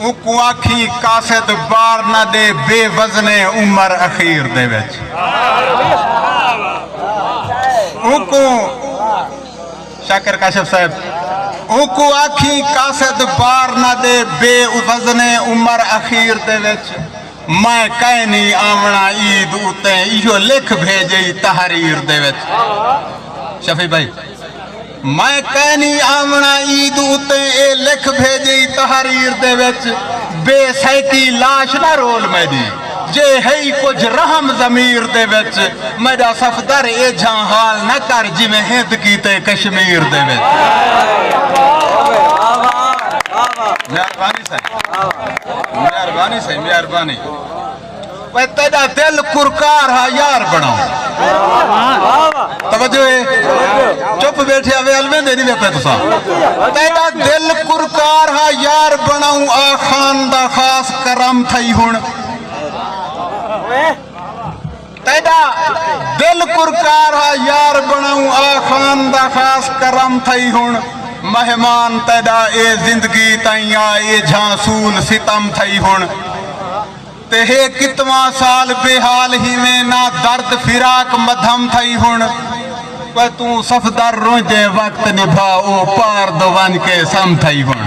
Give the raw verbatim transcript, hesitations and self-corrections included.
اوکوں آکھیں قاصد بار نہ ݙے بے وزن عمر اخیر دے وچ۔ اوکوں شاکر کاشف صاحب، اوکوں آکھیں قاصد بار نہ ݙے بے وزن عمر اخیر دے وچ۔ میں کائنی آوݨا عید اتے، ایہو لکھ بھیجئی تحریر دے وچ۔ شفیع بھائی، میں کائنی آوݨا عید اتے، اے لکھ بھیجئی تحریر دے وچ۔ بے سیکی لاش نہ رول میݙی، جے ہئی کجھ رحم ضمیر دے وچ۔ میݙا صفدر ایجھاں حال نہ کر جیویں ہند کیتے کشمیر دے وچ۔ مہربانی سائیں، مہربانی سائیں، مہربانی۔ وے تیݙا دل کرکار ہا یار بݨاؤں۔ توجہ ہے؟ چپ ٻیٹھے آوے، الویں دے نہیں وے پے تساں۔ تیݙا دل کرکار ہا یار بݨاؤں، آ خان دا خاص کرم تھئی ہݨ۔ تیݙا دل کرکار ہا یار بݨاؤں، آ خان دا خاص کرم تھئی ہݨ۔ مہمان تیݙا اے زندگی تئیں آ، ایجھاں سول ستم تھئی ہݨ۔ تے ہے کتواں سال بے حال ہیویں، نہ درد فراق مدھم تھئی ہݨ۔ پر توں صفدر رونجے وقت نبھا، او پار دو ونج کے سم تھئی ہݨ۔